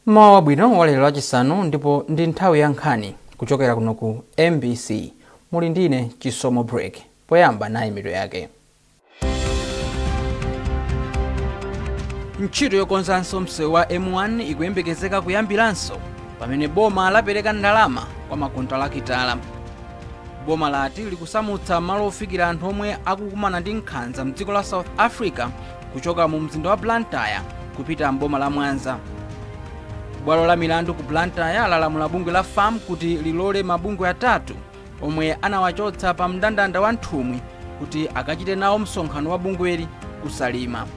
Mmawa wabwino wa lero Lachisanu ndipo ndi nthawi ya nkhani kuchokera kuno ku MBC. Muli ndine Chisomo Break. Poyamba nayi mitu yake. Ntchito yokonzanso msewu wa M1 ikuyembekezeka kuyambiranso pamene boma lapereka ndalama kwa makontalakitala. Boma lati likusamutsa malo ofikira anthu omwe akukumana ndi nkhanza mdziko la South Africa kuchoka mu mzinda wa Blantyre kupita m'boma la Mwanza. Bwalo la milandu ku Blantyre lalamula bungwe la FAM kuti lilole mabungwe atatu omwe anawachotsa pa mndandanda wa nthumwi kuti akachite nawo msonkhano wa bungweli ku Salima.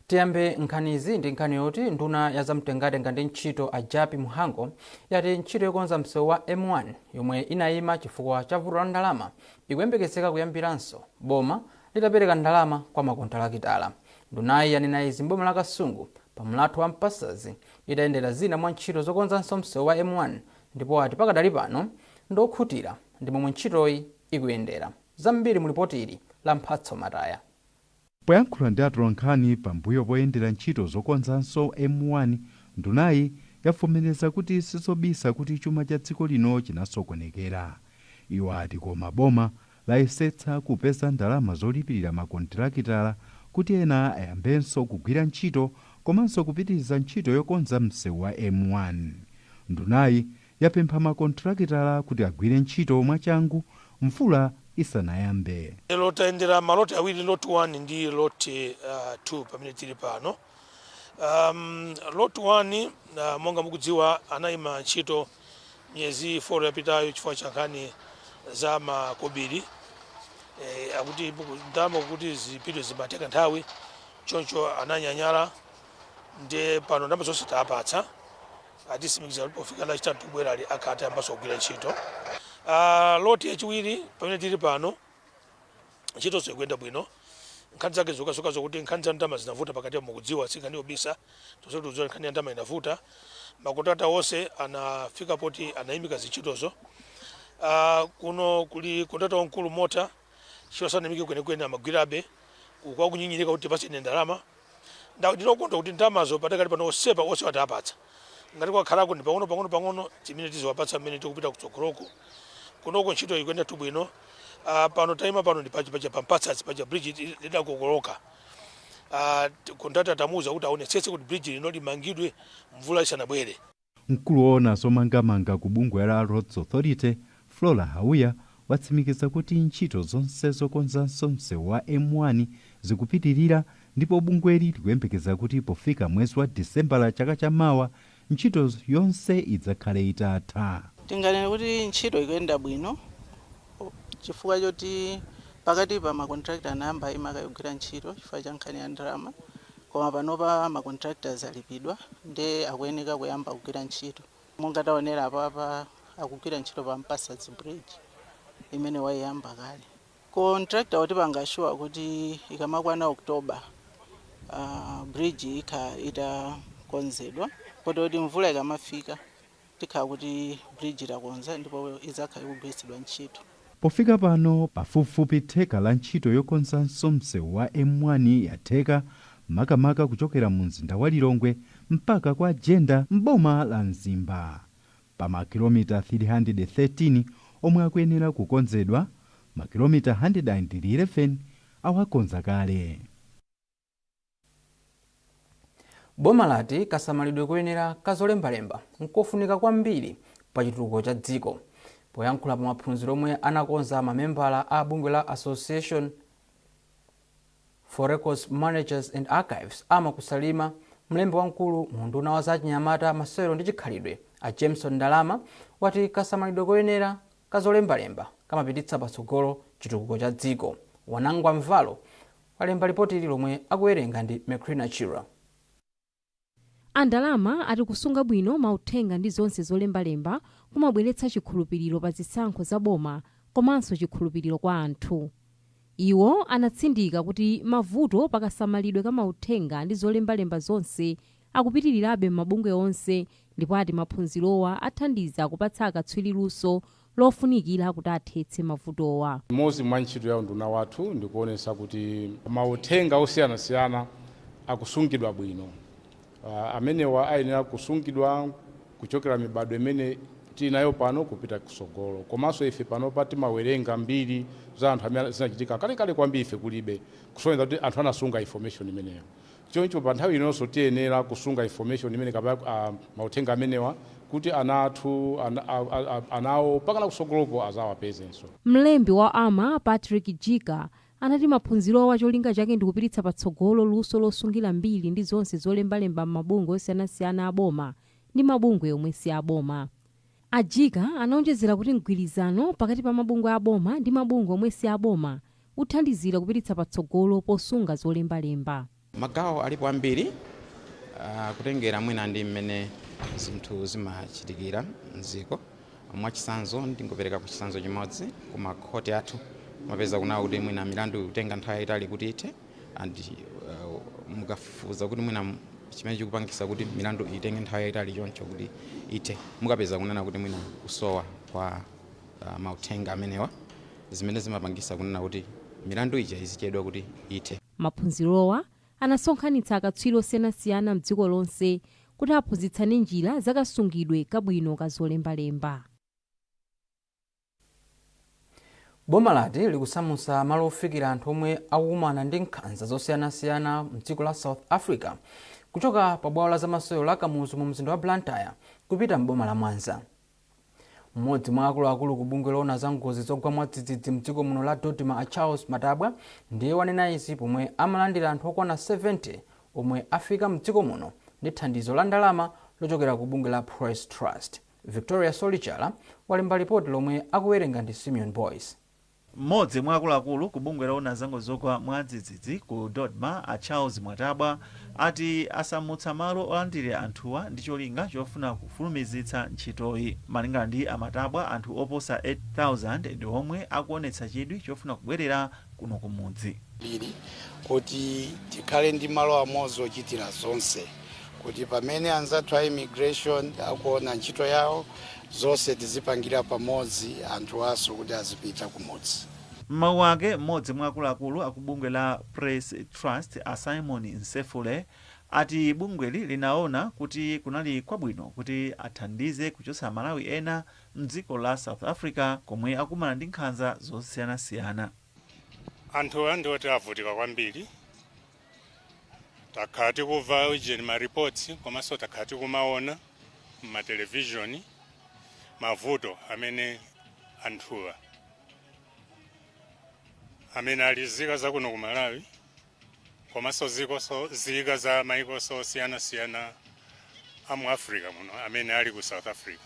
Tiyambe nkhanizi ndi nkhani yoti nduna ya zamtengatenga ndi ntchito a Jappie Mhango yati ntchito yokonza msewu wa M1 yomwe inayima chifukwa cha vuto la ndalama ikuyembekezeka kuyambiranso boma litapereka ndalama kwa makontalakitala. Ndunayi yanena izi m'boma la Kasungu pa mlatho wa Mpasazi itayendera zina mwa ntchito zokonzanso msewu wa M1 ndipo ati pakadali pano ndiokhutira ndi momwe ntchitoyi ikuyendera. Zambiri mu lipoti ili la Mphatso Mataya. Poyankhula ndi atolankhani pambuyo poyendera ntchito zokonzanso M1, ndunayi yavomereza kuti sizobisa kuti chuma cha dziko lino chinasokonekera. Iwo ati koma boma layesetsa kupeza ndalama zolipirira makontilakitala kuti ena ayambenso kugwira ntchito komanso kupitiriza ntchito yokonza msewu wa M1. Ndunayi yapempha makontilakitala kuti agwire ntchito mwachangu mvula isanayambe. Lero tayendera maloti awiri, lot 1 ndi lot 2 pamene tili pano. Lot 1, monga mukudziwa, anayima ntchito miyezi 4 yapitayo chifukwa cha nkhani za makobiri. Akuti ndalama kuti zipite zimatenga nthawi, choncho ananyanyala. Ndiye pano ndalama zonse tapatsa, atitsimikiza kuti pofika Lachitatu tikubwerali akhala atayambanso kugwira ntchito. Lot yachiwiri pamene tili pano, ntchitonso ikuyenda bwino. Nkhani zake zokhazokha zokuti nkhani za ndalama zinavuta pakati, mukudziwa, si nkhani yobisa, tonse tikudziwa nkhani ya ndalama inavuta. Makontrakta onse anafika poti anayimika zintchitozo. Kuno kuli kontrakta wamkulu Mota, ntchito sanayimike kwenikweni, amagwirabe kwakunyinyirika kuti tipatseni ndalama. Ndinokondwa kuti ndalamazo patakali pano osepa onse atapatsa, ngati kwakhalako ndi pang'ono pang'ono pang'ono timene tiziwapatsa mmene tikupita kutsogoloko. Kunoko ntchito ikuyenda bwino. Pano tayima pano ndi paja paja pa Mpasazi paja bridge lidakokoloka. Kontrakta tamuuza kuti aonetsetse kuti bridge lino limangidwe mvula isanabwere. Mkulu woona zomangamanga ku bungwe la Roads Authority, Flora Hauya, watsimikiza kuti ntchito zonse zokonzanso msewu wa M1 zikupitirira ndipo bungweli likuyembekeza kuti pofika mwezi wa Disembala chaka chamawa ntchito yonse idzakhale itatha. Tinganene kuti ntchito ikuyenda bwino chifukwa choti pakati pa macontractor anayamba ayima kugwira ntchito chifukwa cha nkhani ya ndalama, koma panopa macontractors alipidwa nde akuyeneka kuyamba kugwira ntchito. Monga taonera apapa, akugwira ntchito pa Mpasazi Bridge imene wayiyamba kale. Contractor watipanga sure kuti ikamakwana October, bridge ikhala itakonzedwa, kotero kuti mvula ikamafika tikhala kuti bridge itakonza ndipo idzakhala ikugwiritsidwa ntchito. Pofika pano, pafupifupi theka la ntchito yokonzanso msewu wa M1 yatheka, makamaka kuchokera mu mzinda wa Lilongwe mpaka kwa Jenda m'boma la Mzimba. Pa makilomita 313 omwe akuyenera kukonzedwa, makilomita 111 awakonza kale. Boma lati kasamalidwe koyenera ka zolembalemba nkofunika kwambiri pa chitukuko cha dziko. Poyankhula pa maphunziro omwe anakonza mamembala a bungwe la Association for Records Managers and Archives, AMA, ku Salima, mlembi wamkulu mu unduna wa zachinyamata, masewero ndi chikhalidwe a Jameson Ndalama wati kasamalidwe koyenera ka zolembalemba kamapititsa patsogolo chitukuko cha dziko. Wanangwa Mvalo walemba ripoti ili lomwe akuwerenga ndi Macrina Chira. A Ndalama ati kusunga bwino mauthenga ndi zonse zolembalemba kumabweretsa chikhulupiriro pa zisankho za boma komanso chikhulupiriro kwa anthu. Iwo anatsindika kuti mavuto pakasamalidwe ka mauthenga ndi zolembalemba zonse akupitirirabe m'mabungwe onse ndipo ati maphunzirowa athandiza kupatsa akatswiri luso Lofunikira kuti athetse mavutowa. Imodzi mwa ntchito ya unduna wathu ndikuonesa kuti mauthenga osiyanasiyana akusungidwa bwino. Amenewa ayenera kusungidwa kuchokera mibadwo imene tili nayo pano kupita kusogolo. Komanso ife panopa timawerenga mbiri za anthu amene zinachitika kalekale kwambiri ife kulibe, kusonyeza kuti anthu anasunga information imeneyo. Choncho pa nthawi inonso tiyenera kusunga information imene kapena mauthenga amenewa kuti ana athu anawo pakana kusogoloko azawapezenso. Mlembi wa AMA, Patrick Jika, anati maphunzirowa cholinga chake ndikupititsa patsogolo luso losungira mbiri ndi zonse zolembalemba m'mabungwe osiyanasiyana aboma ndi mabungwe omwe si aboma. Ajika anaonjezera kuti mgwirizano pakati pa mabungwe aboma ndi mabungwe omwe si aboma uthandizira kupititsa patsogolo posunga zolembalemba. Magawo alipo ambiri, kutengera mwina ndi mmene zinthu zimachitikira mdziko. Mwachitsanzo, ndingopereka ku chitsanzo chimodzi, kuma khoti athu mapeza kunawo kuti mwina milandu ikutenga nthawi yayitali kuti ithe, and mukafufuza kuti mwina chimene chikupangisa kuti milandu itenge nthawi yayitali choncho kuti ithe, mukapeza kunena kuti mwina kusowa kwa mauthenga amenewa, zimene zimapangisa kunena kuti milandu ija izichedwa kuti ithe. Maphunzirowa anasonkhanitsa akatswiri osiyanasiyana mdziko lonse kuti aphunzitsane njira zakasungidwe kabwino ka zolembalemba. Boma lati likusamutsa malo ofikira anthu omwe akukumana ndi nkhanza zosiyanasiyana mdziko la South Africa kuchoka pa bwalo la zamasewero la Kamuzu mu mzinda wa Blantyre kupita mboma la Mwanza. Mmodzi mwa akuluakulu ku bungwe loona za ngozi zogwa mwadzidzidzi mdziko muno la DoDMA, a Charles Matabwa, ndiye wanena izi pomwe amalandira anthu okwana 70 omwe afika mdziko muno ndi thandizo la ndalama lochokera ku bungwe la Press Trust. Victoria Solichala walemba ripoti lomwe akuwerenga ndi Simeon Boyce. Mmodzi mwa akuluakulu ku bungwe loona za ngozi zogwa mwadzidzidzi ku DoDMA, a Charles Mwatabwa, ati asamutsa malo olandira anthuwa ndi cholinga chofuna kufulumizitsa ntchitoyi. Malingana ndi aMatabwa, anthu oposa 8000 ndi omwe akuonetsa chidwi chofuna kubwerera kuno kumudzi. Lili kuti tikhale ndi malo amodzi ochitira zonse, kuti pamene anzathu a immigration akuona ntchito yawo zonse tizipangira pamodzi, anthu aso kuti azipita kumudzi. M'mawu ake, mmodzi mwa akuluakulu aku bungwe la Press Trust, a Simon Nsefule, ati bungweli linaona kuti kunali kwabwino kuti athandize kuchotsa Malawi ena mdziko la South Africa komwe akumana ndi nkhanza zosiyanasiyana. Anthu ndiwoti avutika kwambiri. Takhala tikumva ujeni ma reports, komanso takhala tikumaona m'matelevishoni mavuto amene anthuwa amene ali nzika zakuno ku Malawi komanso zika za maiko osiyanasiyana a mu Africa muno amene ali ku South Africa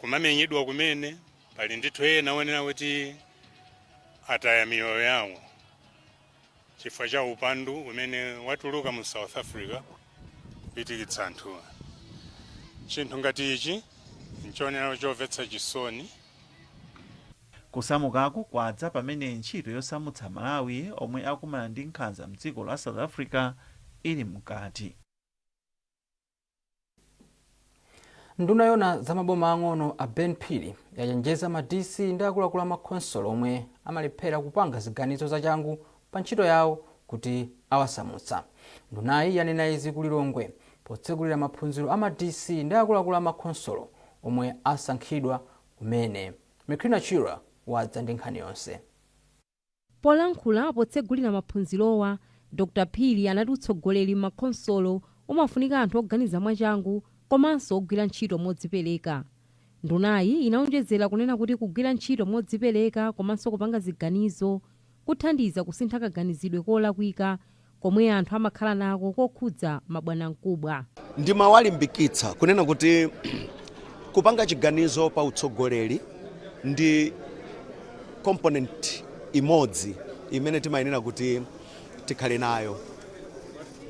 kumamenyedwa, kumene pali ndithu ena onena kuti ataya miyoyo yawo chifukwa cha upandu umene watuluka mu South Africa kupitikitsa anthuwa. Chinthu ngati ichi nchonena chomvetsa chisoni. Kusamukaku kwadza pamene ntchito yosamutsa Malawi omwe akumana ndi nkhanza mdziko la South Africa ili mkati. Nduna yona za maboma ang'ono, a Ben Phiri, yachenjeza ma DC ndi akuluakulu amakhonsolo omwe amalephera kupanga ziganizo zachangu pa ntchito yawo kuti awasamutsa. Ndunayi yanena izi ku Lilongwe potsekulira maphunziro a ma DC ndi akuluakulu amakhonsolo omwe asankhidwa kumene. Mekrina Chira wadza ndi nkhani yonse. Polankhula potsegulira maphunzirowa, Dr Phiri anati utsogoleri m'makhonsolo umafunika anthu oganiza mwachangu komanso ogwira ntchito modzipereka. Ndunayi inaonjezera kunena kuti kugwira ntchito modzipereka komanso kupanga ziganizo kuthandiza kusintha kaganizidwe kolakwika komwe anthu amakhala nako kokhudza mabwanamkubwa. Ndimawalimbikitsa kunena kuti kupanga chiganizo pa utsogoleri ndi component imodzi imene timayenera kuti tikhale nayo.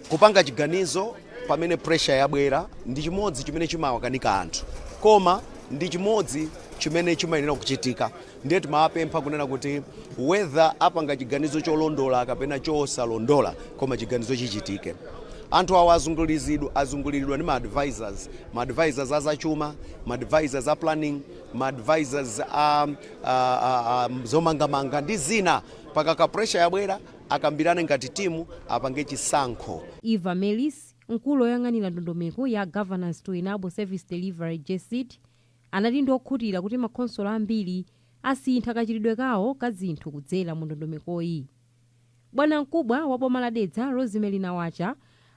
Kupanga chiganizo pamene pressure yabwera ndi chimodzi chimene chimawakanika anthu, koma ndi chimodzi chimene chimayenera kuchitika. Ndiye timawapempha kunena kuti whether apanga chiganizo cholondola kapena chosalondola, koma chiganizo chichitike. Anthu awa azunguliridwa ndi ma advisors, ma advisors azachuma, ma advisors a planning, ma advisors a zomangamanga ndi zina. Pakaka pressure yabwera, akambirane ngati timu, apange chisankho. Eva Melis, mkulu woyang'anira ndondomeko ya Governance to Enable Service Delivery, GESD, anati ndi okhutira kuti makhonsolo ambiri asintha kachitidwe kawo ka zinthu kudzera mu ndondomekoyi. Bwanamkubwa wa boma la Dedza, Rosemary Nawacha,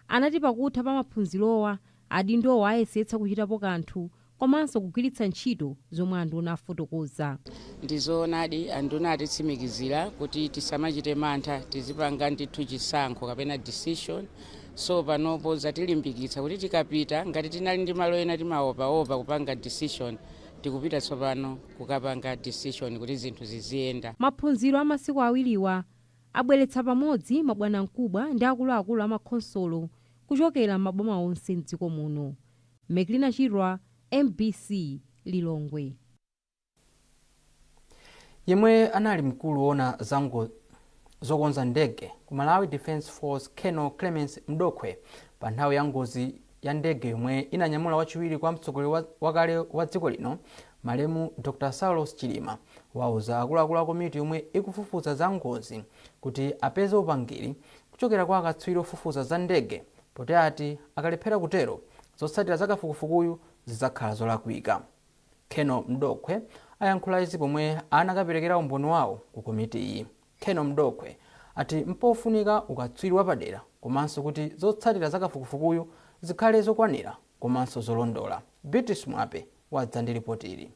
anati pakutha pa maphunzirowa, adindowa ayesetsa kuchitapo kanthu komanso kugwiritsa ntchito zomwe anduna afotokoza. Ndizoonadi, anduna atitsimikizira kuti tisamachite mantha, tizipanga ndithu chisankho kapena decision. So panopo zatilimbikitsa kuti tikapita, ngati tinali ndi malo ena timaopaopa kupanga decision, tikupita tsopano kukapanga decision kuti zinthu ziziyenda. Maphunziro a masiku awiriwa abweretsa pamodzi mabwanamkubwa ndi akuluakulu amakhonsolo kuchokera m'maboma onse mdziko muno. Meklina Chirwa, MBC, Lilongwe. Yemwe anali mkulu woona zokonza ndege ku Malawi Defence Force, Colonel Clemence Mdokhwe, pa nthawi ya ngozi ya ndege yomwe inanyamula wachiwiri kwa mtsogoleri wakale wa dziko lino, malemu Dr Saulos Chilima, wauza akuluakulu a komiti yomwe ikufufuza za ngozi kuti apeze upangiri kuchokera kwa akatswiri ofufuza za ndege, poti ati akalephera kutero, zotsatira za kafukufukuyu zidzakhala zolakwika. Colonel Mdokhwe ayankhula izi pomwe anakaperekera umboni wawo ku komiti iyi. Colonel Mdokhwe ati mpofunika ukatswiri wapadera komanso kuti zotsatira za kafukufukuyu zikhale zokwanira komanso zolondola. Beatrice Mwape wadza ndi ripoti ili.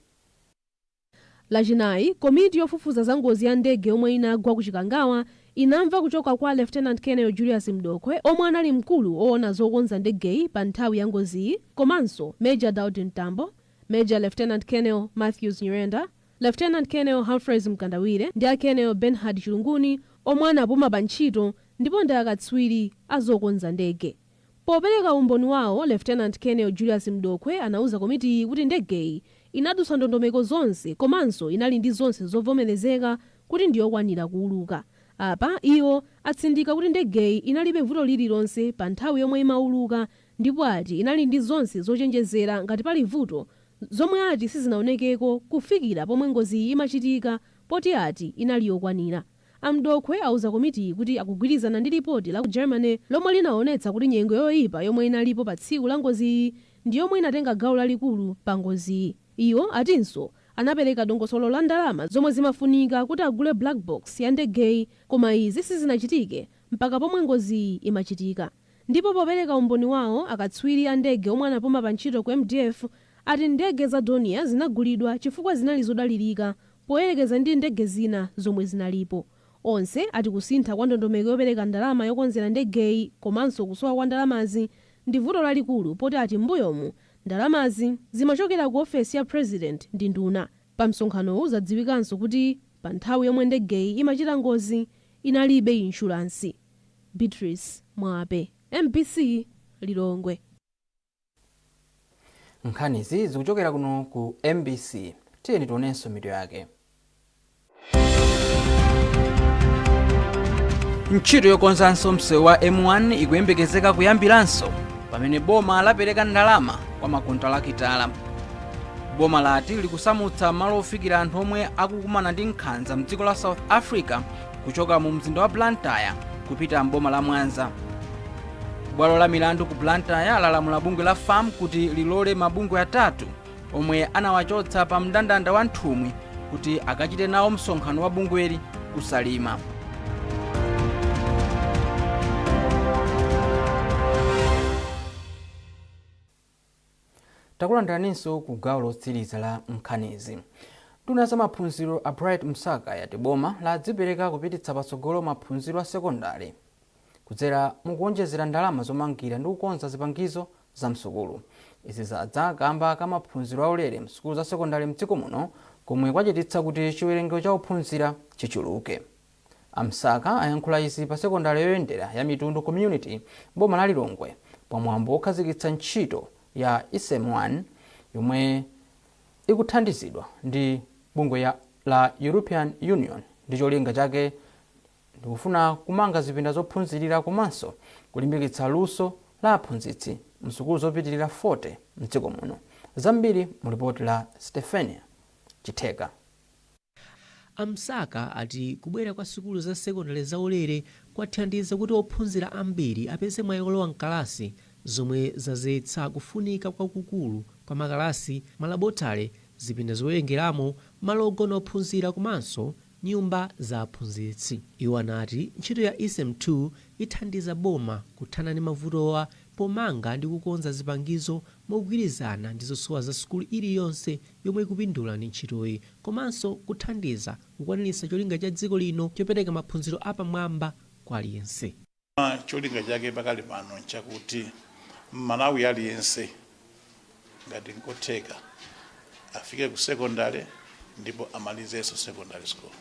Lachinayi, komiti yofufuza za ngozi ya ndege yomwe inagwa ku Chikangawa inamva kuchoka kwa Lieutenant Colonel Julius Mdokhwe, omwe anali mkulu woona zokonza ndegeyi pa nthawi ya ngoziyi, komanso Major Daud Mtambo, Major Lieutenant Colonel Matthews Nyirenda, Lieutenant Colonel Humphreys Mkandawire ndi a Colonel Benhard Chilunguni, omwe anapuma pa ntchito ndipo ndi akatswiri azokonza ndege. Popereka umboni wawo, Lieutenant Colonel Julius Mdokhwe anauza komitiyi kuti ndegeyi inadutsa ndondomeko zonse komanso inali ndi zonse zovomerezeka kuti ndiyokwanira kuuluka. Apa iwo atsindika kuti ndegeyi inalibe vuto lililonse pa nthawi yomwe imauluka, ndipo ati inali ndi zonse zochenjezera ngati pali vuto, zomwe ati sizinaonekeko kufikira pomwe ngoziyi imachitika, poti ati inali yokwanira. Amdokhwe auza komitiyi kuti akugwirizana ndi ripoti la ku Germany lomwe linaonetsa kuti nyengo yoyipa yomwe inalipo pa tsiku la ngoziyi ndi yomwe inatenga gawo lalikulu pa ngoziyi. Iwo atinso anapereka dongosolo la ndalama zomwe zimafunika kuti agule black box ya ndegeyi, koma izi sizinachitike mpaka pomwe ngoziyi imachitika. Ndipo popereka umboni wawo, akatswiri a ndege omwe anapuma pa ntchito ku MDF ati ndege za Dornier zinagulidwa chifukwa zinali zodalirika poyerekeza ndi ndege zina zomwe zinalipo. Onse ati kusintha kwa ndondomeko yopereka ndalama yokonzera ndegeyi komanso kusowa kwa ndalamazi ndi vuto lalikulu, poti ati m'mbuyomu ndalamazi zimachokera ku ofesi ya President ndi nduna. Pa msonkhanowu zadziwikanso kuti pa nthawi yomwe ndegeyi imachita ngozi inalibe inshuransi. Beatrice Mwape, MBC, Lilongwe. Nkhanizi zikuchokera kuno ku MBC. Tiyeni tionenso mitu yake. Ntchito yokonzanso msewu wa M1 ikuyembekezeka kuyambiranso pamene boma lapereka ndalama kwa makontalakitala. Boma lati likusamutsa malo ofikira anthu omwe akukumana ndi nkhanza mdziko la South Africa kuchoka mu mzinda wa Blantyre kupita mboma la Mwanza. Bwalo la milandu ku Blantyre lalamula bungwe la FAM kuti lilole mabungwe atatu omwe anawachotsa pa mndandanda wa nthumwi kuti akachite nawo msonkhano wa bungweli kusalima. Takulandiraninso ku gawo lotsiriza la nkhanizi. Nduna za maphunziro a Bright Msaka yati boma ladzipereka kupititsa patsogolo maphunziro a sekondari kudzera mukuonjezera ndalama zomangira ndi kukonza zipangizo za msukulu. Izi zadza kamba ka maphunziro aulere msukulu za sekondari mdziko muno, komwe kwachititsa kuti chiwerengero cha ophunzira chichuluke. Amsaka ayankhula izi pa sekondari yoyendera ya Mitundu Community, boma la Lilongwe, pamwambo wokhazikitsa ntchito ya ISEM 1 yomwe ikuthandizidwa ndi bungwe la European Union, ndi cholinga chake ndikufuna kumanga zipinda zophunzirira komanso kulimbikitsa luso La aphunzitsi msukulu zopitirira 40 mdziko muno. Zambiri mu lipoti la Stefania Chitheka. A Msaka ati kubwera kwa sukulu za sekondari zaulere kwathandiza kuti ophunzira ambiri apeze mwayi olowa mkalasi, zomwe zazetsa kufunika kwakukulu kwa makalasi, malabotale, zipinda zowerengeramo, malo ogona ophunzira komanso nyumba za aphunzitsi. Iwo anati ntchito ya ESM 2 ithandiza boma kuthana ndi mavutowa pomanga ndi kukonza zipangizo mogwirizana ndi zosowa za sukulu iliyonse yomwe ikupindula ndi ntchitoyi, komanso kuthandiza kukwaniritsa cholinga cha dziko lino chopereka maphunziro apamwamba kwa aliyense. Cholinga chake pakali pano nchakuti Mmalawi aliyense, ngati nkotheka, afike ku secondary ndipo amalizenso secondary school.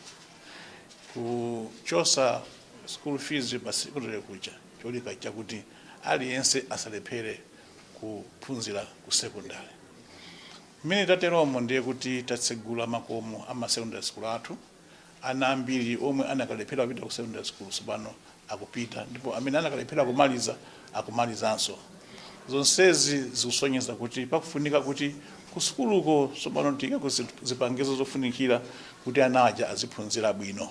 Kuchosa school fees pa secondary kuja, cholinga chakuti aliyense asalephere kuphunzira ku secondary. Mmene tateromo, ndiye kuti tatsegula makomo ama secondary school athu. Ana ambiri omwe anakalephera kupita ku secondary school tsopano akupita, ndipo amene anakalephera kumaliza akumalizanso. Zonsezi zikusonyeza kuti pakufunika kuti kusukuluko tsopano tiyike zipangizo zofunikira kuti ana aja aziphunzira bwino.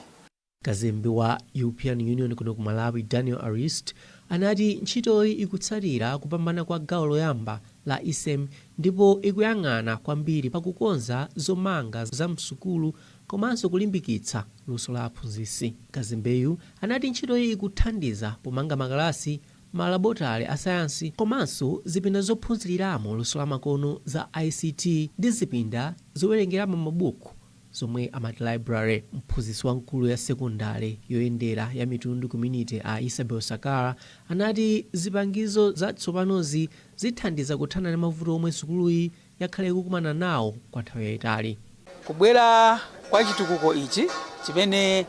Kazembe wa European Union kuno ku Malawi, Daniel Arist, anati ntchitoyi ikutsatira kupambana kwa gawo loyamba la ESM ndipo ikuyang'ana kwambiri pakukonza zomanga za msukulu komanso kulimbikitsa luso la aphunzitsi. Kazembeyu anati ntchitoyi ikuthandiza pomanga makalasi, malabotale a sayansi komanso zipinda zophunziriramo luso la makono za ICT ndi zipinda zowerengeramo mabuku zomwe amati library. Mphunzitsi wamkulu ya sekondari yoyendera ya Mitundu Community, a Isabel Sakara, anati zipangizo zatsopanozi zithandiza kuthana ndi mavuto omwe sukuluyi yakhala ikukumana nawo kwa nthawi yayitali. Kubwera kwa chitukuko ichi chimene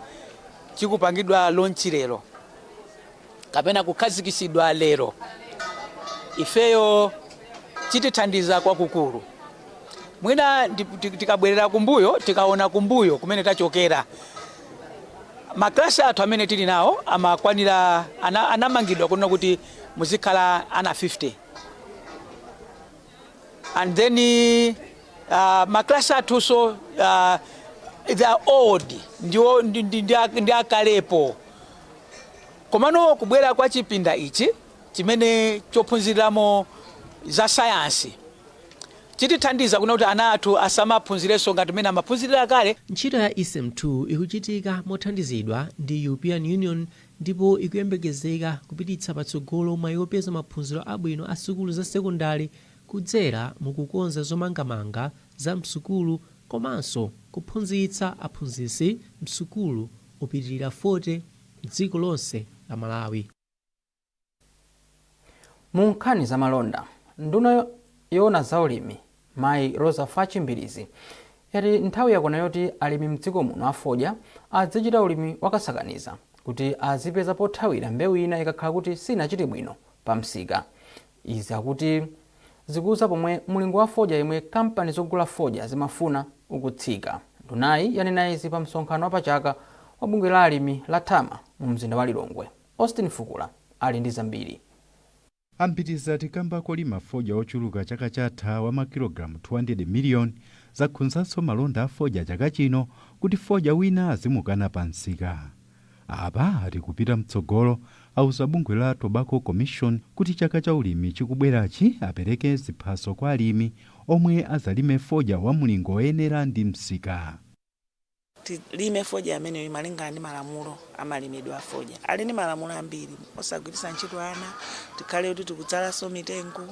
chikupangidwa launch lero kapena kukhazikitsidwa lero, ifeyo chitithandiza kwakukulu. Mwina tikabwerera kumbuyo, tikaona kumbuyo kumene tachokera, maklasi athu amene tili nawo amakwanira anamangidwa kunena kuti muzikhala ana 50, and then maklasi athunso they are old, ndiwo ndi akalepo. Komano kubwera kwa chipinda ichi chimene chophunziriramo za sayansi chitithandiza kuna kuti ana athu asamaphunzirenso ngati mmene amaphunzirira kale. Ntchito ya ESM 2 ikuchitika mothandizidwa ndi European Union ndipo ikuyembekezeka kupititsa patsogolo mwayi wopeza maphunziro abwino a sukulu za sekondari kudzera mukukonza zomangamanga za msukulu komanso kuphunzitsa aphunzitsi msukulu opitirira 40 mdziko lonse la Malawi. Mu nkhani za malonda, nduna yoona zaulimi, mayi Rosa Fachi Mbilizi, yati nthawi yakwana yoti alimi mdziko muno afodya azichita ulimi wakasakaniza kuti azipeza pothawira mbewu ina ikakhala kuti sinachite bwino pa msika. Izi akuti zikuza pomwe mulingo wa fodya yemwe kampani zogula fodya zimafuna ukutsika. Ndunayi yanena izi pa msonkhano wapachaka wa bungwe la alimi la TAMA mu mzinda wa Lilongwe. Austin Fukula ali ndi zambiri. A Mbilizi ati kamba kolima fodya ochuluka chaka chatha wa makilogalamu 200 miliyoni, zakhuzanso malonda a fodya chaka chino kuti fodya wina azimukana pa msika. Apa ati kupita mtsogolo auza bungwe la Tobacco Commission kuti chaka cha ulimi chikubwerachi apereke ziphaso kwa alimi omwe azalime fodya wa mulingo woyenera ndi msika. Tilime fodya ameneyo malingana ndi malamulo amalimidwe a fodya. Ali ndi malamulo ambiri: osagwiritsa ntchito ana, tikhale kuti tikudzalanso mitengo,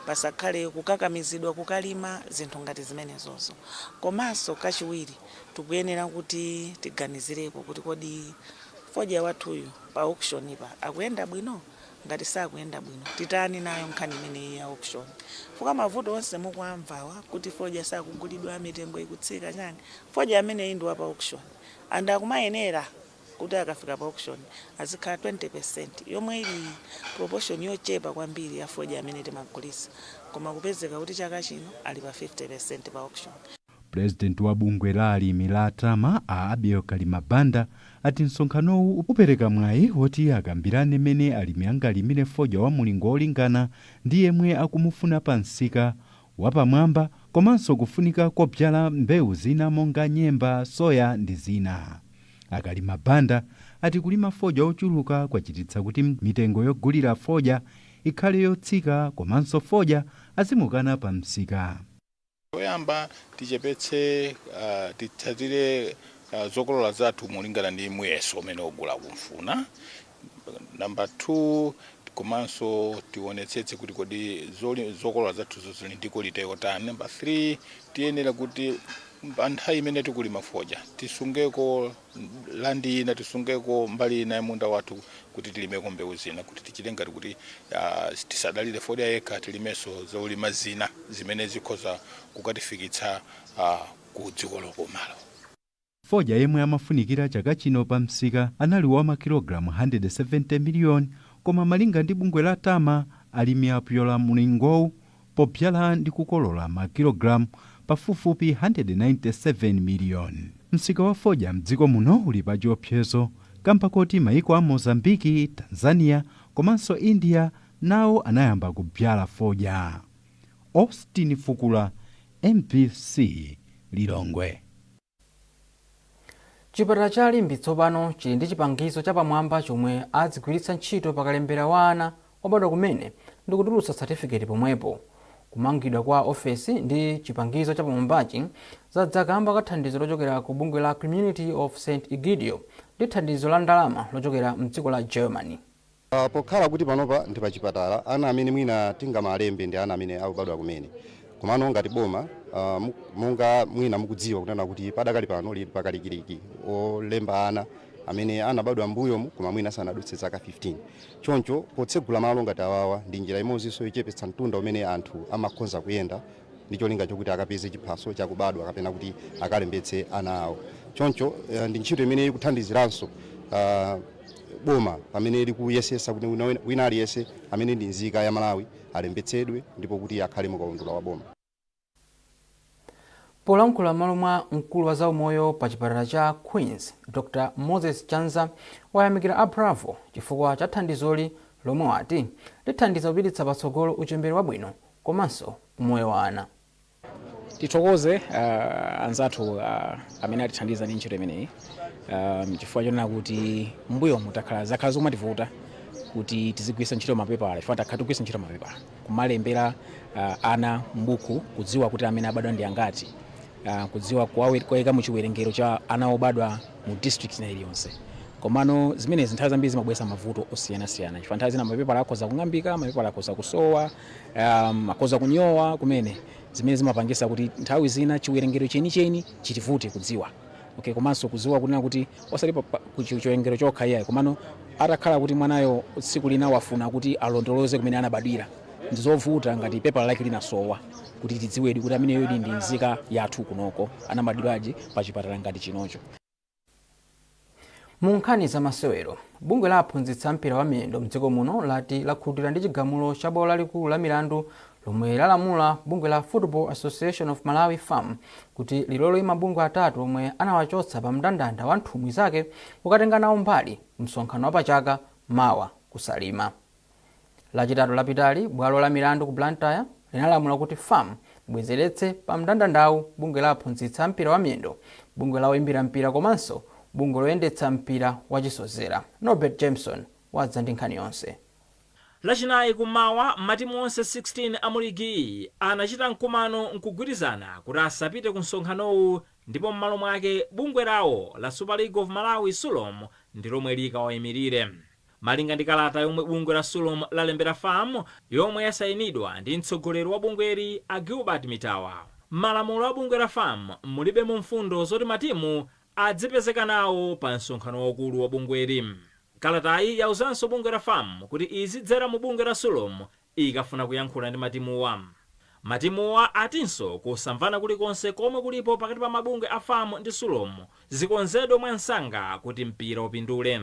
pasakhale kukakamizidwa kukalima, zinthu ngati zimenezozo. Komanso kachiwiri, tikuyenera kuti tiganizirepo kuti kodi fodya wathuyu pa auction pa akuyenda bwino? Ngati sakuyenda bwino, titani nayo nkhani imeneyi ya auction? Fuka mavuto onse mukuamvawa kuti fodya sakugulidwa, mitengo ikutsika, chani, fodya ameneyi ndi wa pa auction, and akumayenera kuti akafika pa auction azikhala 20%, yomwe ili proportion yochepa kwambiri ya fodya amene timagulisa, koma kupezeka kuti chaka chino ali pa 50% pa auction. Purezidenti wa bungwe la alimi la TAMA, a Abiel Kalimabanda, ati msonkhanowu upereka mwayi woti akambirane mmene alimi angalimire fodya wa mulingo olingana ndi yemwe akumufuna pa msika wapamwamba, komanso kufunika kobyala mbewu zina monga nyemba, soya ndi zina. Akalimabanda ati kulima fodya ochuluka kwachititsa kuti mitengo yogulira fodya ikhale yotsika, komanso fodya azimukana pa msika. Choyamba tichepetse, titsatire zokolola zathu molingana ndi muyeso umene ogula kumfuna. Namba 2, komanso tionetsetse kuti kodi zokolola zathuzo zili ndi quality yotani. Namba 3, tiyenera kuti pa nthawi imene tikulima fodya tisungeko land ina, tisungeko mbali ina ya munda wathu kuti tilimeko mbewu zina, kuti tichite ngati kuti tisadalire fodya yekha, tilimenso zolima zina zimene zikhoza kukatifikitsa ku dziko lokomalo. Fodya yemwe amafunikira chaka chino pa msika anali wa makilogalamu 170 miliyoni, koma malinga ndi bungwe la TAMA, alimi apyola mulingowu pobyala ndi kukolola makilogalamu pafupifupi 197 miliyoni. Msika wa fodya mdziko muno uli pa chiopsezo kamba koti maiko a Mozambiki, Tanzania komanso India nawo anayamba kubyala fodya. Austin Fukula, MBC, Lilongwe. Chipatala cha Limbe tsopano chili ndi chipangizo chapamwamba chomwe adzigwiritsa ntchito pakalembera wa ana obadwa kumene ndi kutulutsa satifiketi pomwepo. Kumangidwa kwa ofesi ndi chipangizo chapamwambachi zadza kamba ka thandizo lochokera ku bungwe la Community of St Egidio ndi thandizo la ndalama lochokera mdziko la Germany. Pokhala kuti panopa ndi pachipatala, ana amene mwina tingamalembe ndi ana amene akubadwa kumene. Komano ngati boma, monga mwina mukudziwa kunena kuti padakali pano lili pakalikiliki olemba ana amene anabadwa mbuyomu koma mwina sanadutse zaka 15. Choncho potsegula malo ngati awawa ndi njira imodzinso yochepetsa mtunda umene anthu amakhoza kuyenda ndi cholinga chokuti akapeze chiphaso chakubadwa kapena kuti akalembetse ana awo. Choncho ndi ntchito imene ikuthandiziranso boma pamene likuyesesa kuti wina aliyense amene ndi nzika ya Malawi alembetsedwe ndipo kuti akhale mukaundula wa boma. Polankhula m'malo mwa mkulu wa zaumoyo pa chipatala cha Queens, Dr Moses Chanza, wayamikira a Bravo chifukwa cha thandizoli lomwe wati lithandiza kupititsa patsogolo uchembere wabwino komanso umoyo wa ana. Tithokoze anzathu amene atithandiza ndi ntchito imeneyi, chifukwa chonena kuti mbuyomu takhala zakhala zomativuta kuti tizigwiritsa ntchito mapepala, chifukwa takhala tikugwiritsa ntchito mapepala kumalembera ana m'buku, kudziwa kuti amene abadwa ndi angati, kudziwa kuwayika mu chiwerengero cha ana obadwa mu district ina iliyonse. Komano zimenezi nthawi zambiri zimabweretsa mavuto osiyanasiyana, chifukwa nthawi zina mapepala akhoza kung'ambika, mapepala akhoza kusowa, akhoza kunyowa kumene, zimene zimapangisa kuti nthawi zina chiwerengero chenicheni chitivute kudziwa. Okay, komanso kudziwa kunena kuti osati chiwerengero chokha iyayi, komano atakhala kuti mwanayo tsiku lina wafuna kuti alondoloze kumene anabadwira, ndizovuta ngati pepala lake linasowa kuti tidziwedi kuti ameneyo ndi nzika yathu kunoko, anabadwiraji pa chipatala ngati chinocho. Mu nkhani za masewero, bungwe la aphunzitsi ampira wa miyendo mdziko muno lati lakhutira ndi chigamulo cha bwalo lalikulu la milandu lomwe lalamula bungwe la Football Association of Malawi, FAM, kuti lilole mabungwe atatu omwe anawachotsa pa mndandanda wa nthumwi zake kukatenga nawo mbali msonkhano wapachaka mawa kusalima. Lachitatu lapitali, bwalo la milandu ku Blantyre linalamula kuti FAM ibwezeretse pa mndandandawu bungwe la aphunzitsi ampira wa miyendo, bungwe la oyimbira mpira komanso bungwe loyendetsa mpira wachisozera. Norbert Jameson wadza ndi nkhani yonse. Lachinayi kummawa, matimu onse 16 a mu ligi anachita mkumano nkugwirizana kuti asapite ku msonkhanowu, ndipo m'malo mwake bungwe lawo la Super League of Malawi, SULOM, ndi lomwe likawayimirire. Malinga ndi kalata yomwe bungwe la SULOM lalembera FAM, yomwe yasayinidwa ndi mtsogoleri wa bungweli a Gilbert Mitawa, malamulo a bungwe la FAM mulibemo mfundo zoti matimu adzipezeka nawo pa msonkhano waukulu wa bungweli. Kalatayi yauzanso bungwe la FAM kuti izidzera mu bungwe la SULOM ikafuna kuyankhula ndi matimuwa. Matimuwa atinso kusamvana kulikonse komwe kulipo pakati pa mabungwe a FAM ndi SULOM zikonzedwe mwansanga kuti mpira upindule.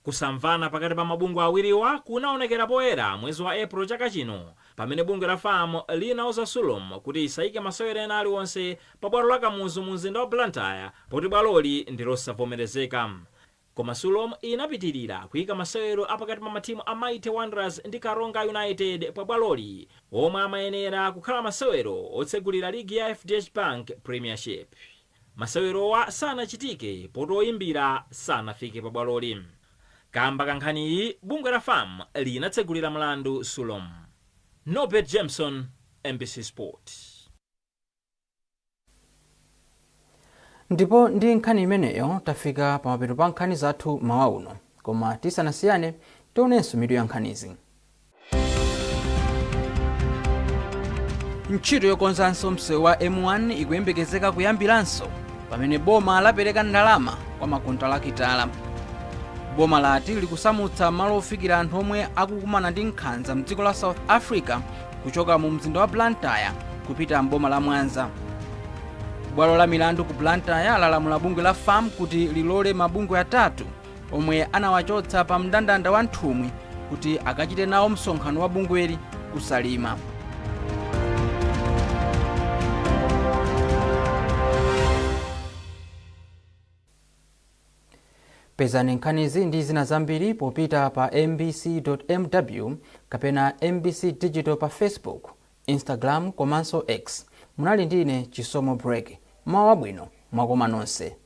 Kusamvana pakati pa mabungwe awiriwa kunaonekera poyera mwezi wa Epulo chaka chino. Pamene bungwe la FAM linauza Sulom kuti isayike masewero ena aliwonse pa bwalo la Kamuzu mu mzinda wa Blantyre, poti bwaloli ndi losavomerezeka. Koma Sulom inapitirira kuyika masewero apakati pa matimu a Mighty Wanderers ndi Karonga United pa bwaloli, omwe amayenera kukhala masewero otsegulira ligi ya FDH Bank Premiership. Masewerowa sanachitike poti oyimbira sanafike pa bwaloli. Kamba kankhaniyi, bungwe la FAM linatsegulira mlandu Sulom. Norbert Jameson, MBC Sport. Ndipo ndi nkhani imeneyo tafika pamapeto pa nkhani zathu mawa uno, koma tisanasiyane, tionenso mitu ya nkhanizi. Ntchito yokonzanso msewu wa M1 ikuyembekezeka kuyambiranso pamene boma lapereka ndalama kwa makontalakitala. Boma lati likusamutsa malo ofikira anthu omwe akukumana ndi nkhanza mdziko la South Africa kuchoka mu mzinda wa Blantyre kupita mboma la Mwanza. Bwalo la milandu ku Blantyre lalamula bungwe la FAM kuti lilole mabungwe atatu omwe anawachotsa pa mndandanda wa nthumwi kuti akachite nawo msonkhano wa bungweli kusalima. Pezani nkhanizi ndi zina zambiri popita pa mbc.mw kapena MBC Digital pa Facebook, Instagram komanso X. Munali ndine Chisomo Break. Mawa wabwino, mwakoma nonse.